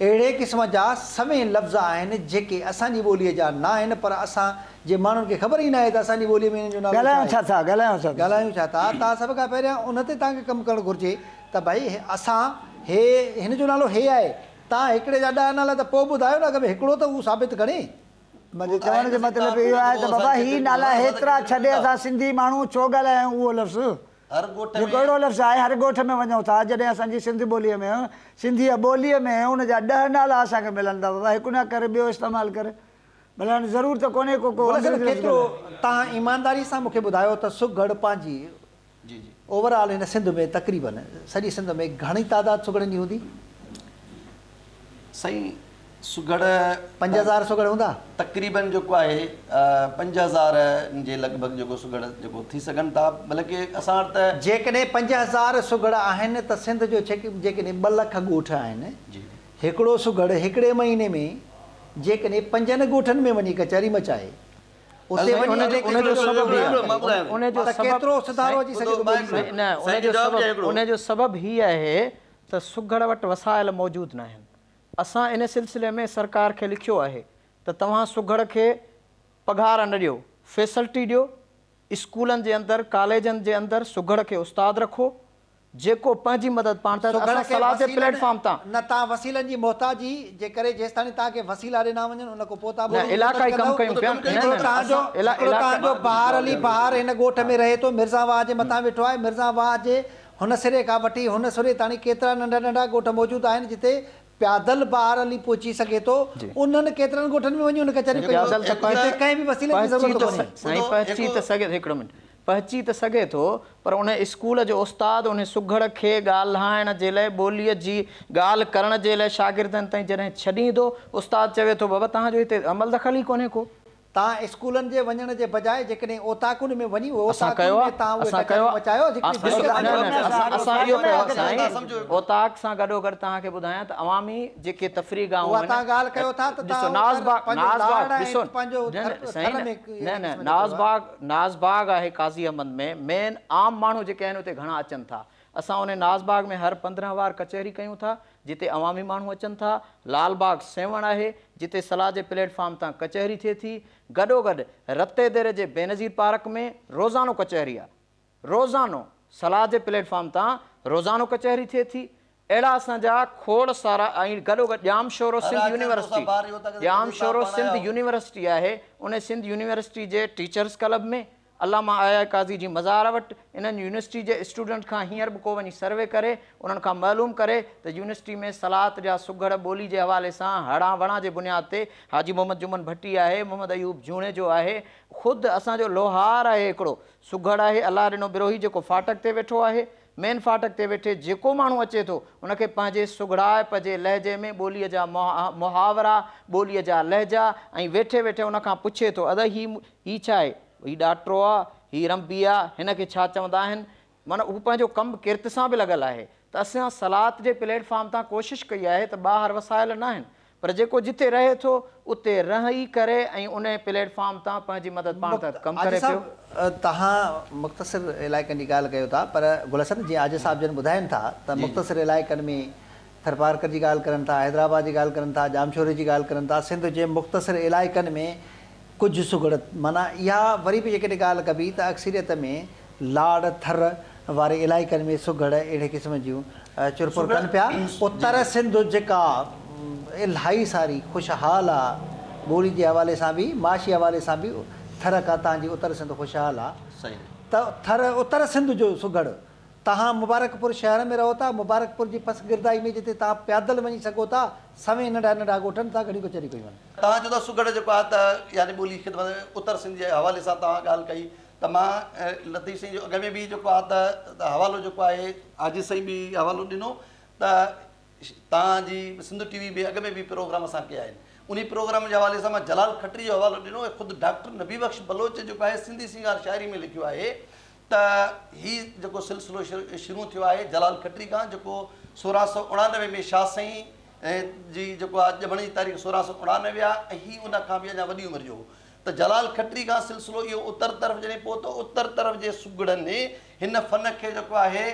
اهڙي قسم جا سوين لفظ آهن جيڪي اسان جي ٻوليء جا ناهن پر اسان جي ماڻهن کي خبر ئي ناهي ته اسان جي ٻوليء ۾ انهن جو نالو ڇا ڳالهايون آهي. ڇا ٿا، ڳالهايون ڇا ٿا. ڳالهايون ڇا ٿا. توهان سڀ کان پهريان ان تي توهان کي ڪم ڪرڻ گهرجي ته ڀائي اسان هي هن جو نالو هي آهي توهان هڪڙي جا ڏهه نالا ته پوء ٻڌايو نه اڳ ۾ هڪڙو ته اهو ثابت کڻي. منهنجي چوڻ جو مطلب اهو آهي ته بابا هي نالا هيترا ڇڏي اسان سنڌي ماڻهو ڇو ڳالهايون اهو لفظ جيڪو اهڙو لفظ آهي هر ڳوٺ ۾ وڃون ٿا جڏهن اسان جي سنڌ ٻوليء ۾ سنڌيء ٻوليء ۾ ان جا ڏهه نالا اسان کي ملن ٿا بابا هڪ نه ڪر ٻيو استعمال ڪر ڀلا هاڻي ضرور ته ڪونهي ڪو ڪو گل حسن انگريزي لفظ ڪيترو ڳالهائي. توهان ايمانداري سان مون کي ٻڌايو ته سگهڙ پنهنجي جي جي. اوور آل هن سنڌ ۾ تقريبن سڄي سنڌ ۾ گهڻي تعداد سگهڙن جي هوندي؟ سائين سگهڙ 5000 سگهڙ هوندا؟ تقريبن جيڪو آهي 5000 جي لڳ ڀڳ جيڪو سگهڙ جيڪو ٿي سگهن ٿا بلڪه اسان وٽ ته. جيڪڏهن 5000 سگهڙ آهن ته سنڌ جو جيڪڏهن 2 لک ڳوٺ آهن جي. هڪڙو سگهڙ هڪڙي مهيني ۾ جيڪڏهن پنجن ڳوٺن ۾ وڃي ڪچهري مچائي اتي وڃي ان جو ان جو سبب هي آهي ان جو ته سبب ڪيترو سڌارو اچي سگهي ٿو ٻولي ۾؟ نه ان جو سبب ان جو سبب هي آهي ته سگهڙ وٽ وسائل موجود ناهن. اسان ان سلسلي ۾ سرڪار کي لکيو آهي ته توهان سگهڙ کي پگهار نه ڏيو، فيسلٽي ڏيو، اسڪولن جي اندر، ڪاليجن جي اندر سگهڙ کي استاد رکو، جيڪو پنهنجي مدد پاڻ تحت سگهڙ اسان کي صلاح جي وسيلن پليٽ فارم تان. نه تان وسيلن جي محتاجي جي ڪري جيستاڻي تان کي وسيلا ڏنا وڃن ان کان پوء تان نه ٻولي جو علاقائي مدد ڪم ڪندؤ. ڪيون پيا نه هڪڙو نه نه تان جو اسان علا هڪڙو تان جو علاقائي بهار علي بهار هن ڳوٺ ۾ رهي ٿو مرزا واهه جي مٿان ويٺو آهي مرزا واهه جي هن سري کان وٺي هن سري تاڻي ڪيترا ننڍا ننڍا ڳوٺ موجود آهن جتي پيادل بهار علي پهچي سگهي ٿو انهن ڪيترن ڳوٺن ۾ وڃي هن ڪچهريون ڪيون پيادل ته جتي ڪنهن به وسيلي جي پهچي ضرورت ته ڪونهي. سائين پهچي ته سگهي ٿو هڪڙو منٽ پهچي ته سگهي ٿو پر ان اسڪول جو استاد ان سگهڙ کي ڳالهائڻ جي لئه ٻوليء جي ڳالهه ڪرڻ جي لئه شاگردن تائين جڏهن ڇڏيندو استاد چوي ٿو بابا توهان جو هتي عمل دخل ئي ڪونهي ڪو. توهان اسڪولن جي وڃڻ جي بجاء جيڪڏهن اوطاقن ۾ وڃي اهي اسان اوطاقن ڪيو ۾ آ توهان اهي اسان ڪيو ڪچهريون آ مچايو هڪڙي ڏسو ڀلي نه ڳالهه نه آهي. اسان اهو ڪيو آ سائين سمجهو اوطاق سان گڏوگڏ توهان کي ٻڌايان ته عوامي جيڪي تفريح گاهون اها آهن توهان ڳالهه ڪيو ٿا ته ڏسو توهان ناز اتر باغ پنهنجو ناز باغ لاڙ ۽ ڏسو پنهنجو نه ٿر نه سائين ٿر نه ۾ نه اهڙي نه قسم جو ناز ڪيو آهي. باغ ناز باغ آهي قاضي احمد ۾ مين عام ماڻهو جيڪي آهن اتي گهڻا اچن ٿا اسان ان ناز باغ ۾ هر 15 وار ڪچهري ڪيون ٿا جتي عوامي ماڻهو اچن ٿا لال باغ سيوهڻ آهي جتي صلاح جي پليٽ فارم تان ڪچهري ٿئي ٿي گڏوگڏ رتي ديري جي بينظير پارڪ ۾ روزانو ڪچهري آ روزانو صلاح جي پليٽ فارم تان روزانو ڪچهري ٿئي ٿي اهڙا اسان جا کوڙ سارا ۽ گڏوگڏ ڄامشورو هر سنڌ آچر يونيورسٽي توسان ٻار اهو ٿا ڪن ته ڄامشورو توسان پاڻ سنڌ آيا آهيو. يونيورسٽي آهي ان سنڌ يونيورسٽي جي ٽيچرس ڪلب ۾ علامه آء آء قاضي جي مزار وٽ انهن يونيورسٽي جي اسٽوڊنٽ کان هينئر به ڪو وڃي سروي ڪري انهن کان معلوم ڪري ته يونيورسٽي ۾ صلاحت جا سگهڙ ٻولي جي حوالي سان هڙان وڙان جي بنياد تي حاجي محمد جمن ڀٽي آهي محمد ايوب جوڻيجو آهي خود اسان جو لوهار آهي هڪڙو سگهڙ آهي الله ڏنو بروهي جيڪو ڦاٽڪ تي ويٺو آهي مين ڦاٽڪ تي ويٺي جيڪو ماڻهو اچي ٿو ان کي پنهنجي سگهڙائپ جي لهجي ۾ ٻوليء جا محاورا ٻوليء جا لهجا ۽ ويٺي ويٺي ان کان پڇي ٿو ادا هي هي ڇا آهي؟ هي ڏاٽرو آ، هي رنبي آ، هن کي ڇا چوندا آهن؟ معنيٰ هو پنهنجو ڪم ڪرت سان به لڳل آهي ته اسان صلاحت جي پليٽ فارم تان ڪوشش ڪئي آهي ته ٻاهر وسائل ناهن پر جيڪو جتي رهي ٿو اتي رهي ڪري ۽ انهي پليٽ فارم تان پنهنجي مدد پاڻ تحت ڪم عاجز ڪري پيو. صاحب توهان مختصر علائقن جي ڳالهه ڪيو ٿا پر گل حسن جيئن عاجز صاحب جن ٻڌائين ٿا ته مختصر علائقن ۾ ٿرپارڪر جي ڳالهه ڪرن ٿا، حيدرآباد جي ڳالهه ڪرن ٿا، ڄامشوري جي ڳالهه ڪرن ٿا، سنڌ جي مختصر علائقن ۾ ڪجهه سگهڙ معنيٰ اها وري به جيڪڏهن ڳالهه ڪبي ته اڪثريت ۾ لاڙ، ٿر واري علائقن ۾ سگهڙ اهڙي قسم جون چرپر ڪن پيا. اتر سنڌ جيڪا الهائي ساري خوشحال آ، ٻولي جي حوالي سان به معاشي حوالي سان به ٿر کان تان جي اتر سنڌ خوشحال آ ته ٿر اتر سنڌ جو سگهڙ توهان مبارڪپور شهر ۾ رهو ٿا، مبارڪپور جي پسگردائي ۾ جتي توهان پيادل وڃي سگهو ٿا، سوين ننڍا ننڍا ڳوٺن تان گهڻيون ڪچهريون ڪيون آهن. توهان چئو ٿا سگهڙ جيڪو آهي ته يعني ٻولي خدمت اتر سنڌ جي حوالي سان توهان ڳالهه ڪئي ته مان لطيف سائين جو اڳ ۾ به جيڪو آهي ته حوالو جيڪو آهي عاجز سائين به حوالو ڏنو ته توهان جي سنڌ ٽي وي ۾ اڳ ۾ به پروگرام اسان ڪيا آهن انهي پروگرام جي حوالي سان مان جلال کٽري جو حوالو ڏنو ۽ خود ڊاڪٽر نبي بخش بلوچ جيڪو آهي سنڌي سينگار شاعري ۾ لکيو آهي ته هي جيڪو سلسلو شروع ٿيو آهي جلال کٽري کان جيڪو 1689 ۾ شاهه سائين جي جيڪو آهي ڄمڻ جي تاريخ 1689 آهي ۽ هي ان کان به اڃا وڏي عمر جو هو ته جلال کٽري کان سلسلو اهو اتر طرف جڏهن پهتو اتر طرف جي سگهڙن هن فن کي جيڪو آهي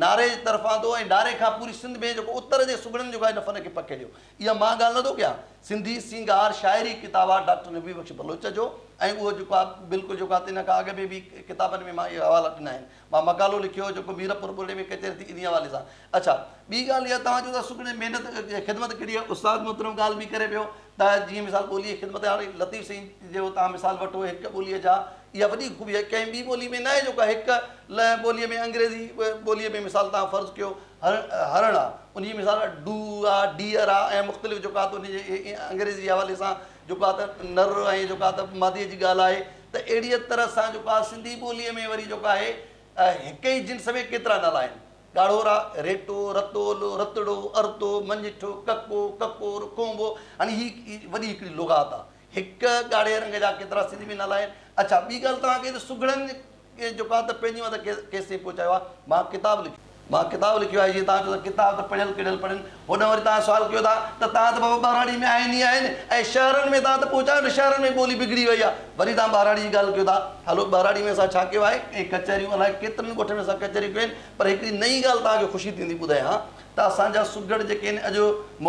ناري جي طرف آندو ۽ ناري کان پوري سنڌ ۾ جيڪو اتر جي سگهڙن جيڪو آهي هن فن کي پکيڙيو اها مان ڳالهه نٿو ڪيان، سنڌي سينگار شاعري ڪتاب آهي ڊاڪٽر نبي بخش بلوچ جو ۽ اهو جيڪو آهي بلڪل جيڪو آهي ته ان کان اڳ ۾ به ڪتابن ۾ مان اهي حوالا ڏنا آهن. مان مقالو لکيو هو جيڪو ميرپور ٻرڙي ۾ ڪچهري ٿي انهي حوالي سان. اڇا ٻي ڳالهه اها توهان چئو ٿا سگهڙي محنت خدمت ڪهڙي آهي استاد محترم ڳالهه به ڪري پيو ته جيئن مثال ٻوليء جي خدمت هاڻي لطيف سائين جو توهان مثال وٺو هڪ ٻوليء جا اها وڏي خوبي آهي ڪنهن ٻي ٻولي ۾ ناهي جيڪو هڪ ٻوليء ۾ انگريزي ٻوليء ۾ مثال توهان فرض ڪيو هرڻ آ ان جي مثال do آ ڊيئر آ ۽ مختلف جيڪو آ ته ان جي انگريزي جي حوالي سان جيڪو آ ته نر ۽ جيڪو آ ته مادي جي ڳالهه آهي ته اهڙيء طرح سان جيڪو آ سنڌي ٻوليء ۾ وري جيڪو آهي هڪ ئي جنس ۾ ڪيترا نالا آهن ڳاڙهو را، ريٽو، رتول، رتڙو، ارتو، مڃٺ، ڪڪو، ڪڪور، ڪونبو هاڻي هي وڏي هڪڙي لغات آ هڪ ڳاڙهي رنگ جا ڪيترا سنڌي ۾ نالا آهن اڇا ٻي ڳالهه توهان ڪئي ته سگهڙن جيڪو آهي ته پنهنجي مدد ڪيستائين پهچايو آهي؟ مان ڪتاب لکيو. مان ڪتاب لکيو آهي جيئن توهان چئو ٿا ڪتاب ته پڙهيل ڪڙهيل پڙهن. هوڏانهن وري توهان سوال ڪيو ٿا ته توهان ته بابا ٻهراڙي ۾ آهن ئي آهن ۽ شهرن ۾ توهان ته پهچايو نه شهرن ۾ ٻولي بگڙي وئي آهي. وري توهان ٻهراڙي جي ڳالهه ڪيو ٿا. هلو ٻهراڙي ۾ اسان ڇا ڪيو آهي ۽ ڪچهريون الائي ڪيترن ڳوٺن ۾ اسان ڪچهريون ڪيون آهن پر هڪڙي نئين ڳالهه توهان کي خوشي ٿيندي ٻڌايان ته اسان جا سگهڙ جيڪي آهن اڄ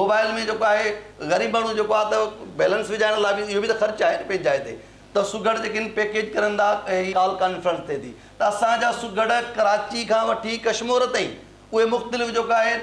موبائل ۾ جيڪو آهي غريب ماڻهو جيڪو آهي ته بيلنس وجهائڻ لاء به اهو به ته خرچ آهي نه پنهنجي جاء تي. ته سگهڙ جيڪي آهن پيڪيج ڪرن ٿا ۽ ڪال ڪانفرنس ٿئي ٿي ته اسان جا سگهڙ ڪراچي کان وٺي ڪشمور تائين اهي مختلف جيڪو آهي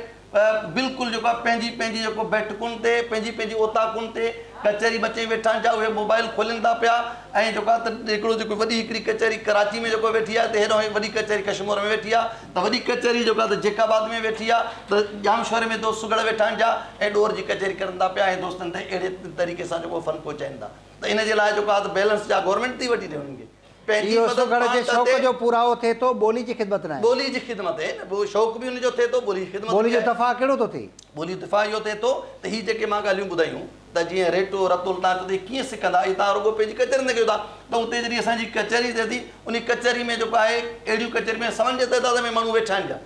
بلڪل جيڪو آهي پنهنجي پنهنجي جيڪو بيٺڪن تي پنهنجي پنهنجي اوطاقن تي ڪچهري مچائي ويٺا آهن جا اهي موبائل کولين ٿا پيا ۽ جيڪو آهي ته هڪڙو جيڪو وڏي هڪڙي ڪچهري ڪراچي ۾ جيڪو ويٺي آهي ته هيڏانهن وڏي ڪچهري ڪشمور ۾ ويٺي آهي ته وڏي ڪچهري جيڪو آهي ته جيڪب آباد ۾ ويٺي آهي ته ڄامشوري ۾ دوست سگهڙ ويٺا آهن جا ۽ ڏور جي ڪچهري ڪرن ٿا پيا ۽ دوستن تائين اهڙي طريقي سان جيڪو فن پهچائين ٿا. ته ان جي لاء جيڪو آهي ته بيلنس جا گورنمينٽ ٿي وٺي ڏي انهن کي پنهنجي اهو مدد سگهڙ پاڻ جي ته شوق ٿئي. جو پورائو ٿئي ٿو، ٻولي جي خدمت ناهي. ٻولي جي خدمت آهي نه، پوء شوق به ان جو ٿئي ٿو، ٻولي جي خدمت ٻولي به جو آهي. دفاع ڪهڙو ٿو ٿئي؟ ٻولي جو دفاع اهو ٿئي ٿو ته هي جيڪي مان ڳالهيون ٻڌايون، ته جيئن ريٽو رتول توهان چئو ته هي ڪيئن سکندا اهي توهان رڳو پنهنجي ڪچهري نه ڪيو ٿا ته اتي جڏهن اسان جي ڪچهري ٿئي ٿي انهي ڪچهري ۾ جيڪو آهي اهڙيون ڪچهري ۾ سون جي تعداد ۾ ماڻهو ويٺا آهن پيا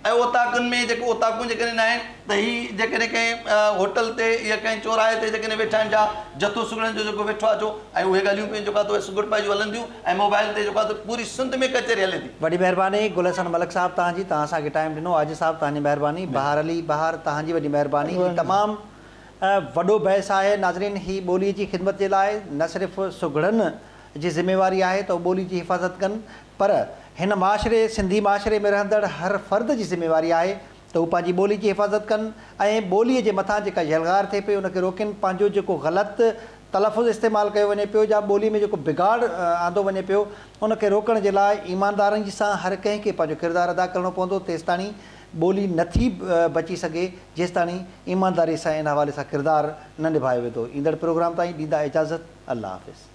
۽ اوطاقن ۾ جيڪي اوطاقون جيڪڏهن ناهن ته هي جيڪڏهن ڪنهن هوٽل تي يا ڪنهن چوراهي تي جيڪڏهن ويٺا آهن جا جٿو سگهڙن جو جيڪو ويٺو آهي چو ۽ اهي ڳالهيون پيون جيڪو آهي ته اهي سگهڙ پائي جون هلن ٿيون ۽ موبائل تي جيڪو آهي ته پوري سنڌ ۾ ڪچهري هلي ٿي. وڏي مهرباني گل حسن ملڪ صاحب توهان جي توهان اسان کي ٽائيم ڏنو عاجز صاحب توهان جي مهرباني بهار علي بهار توهان جي وڏي مهرباني هي تمام وڏو بحث آهي ناظرين هي ٻولي جي خدمت جي لاء نه صرف سگهڙن جي ذميواري آهي ته هو ٻولي جي حفاظت ڪن پر هن معاشري سنڌي معاشري ۾ رهندڙ هر فرد جي ذميواري آهي ته هو پنهنجي ٻولي جي حفاظت ڪن ۽ ٻولي جي مٿان جيڪا يلغار ٿئي پئي ان کي روڪين پنهنجو جيڪو غلط تلفظ استعمال ڪيو وڃي پيو يا ٻولي ۾ جيڪو بگاڙ آندو وڃي پيو ان کي روڪڻ جي لاء ايمانداري سان هر ڪنهن کي پنهنجو ڪردار ادا ڪرڻو پوندو تيستاڻي ٻولي نه ٿي بچي سگهي جيستاڻي ايمانداري سان ان حوالي سان ڪردار نه نڀايو ويندو ايندڙ پروگرام تائين ڏيندا اجازت الله حافظ.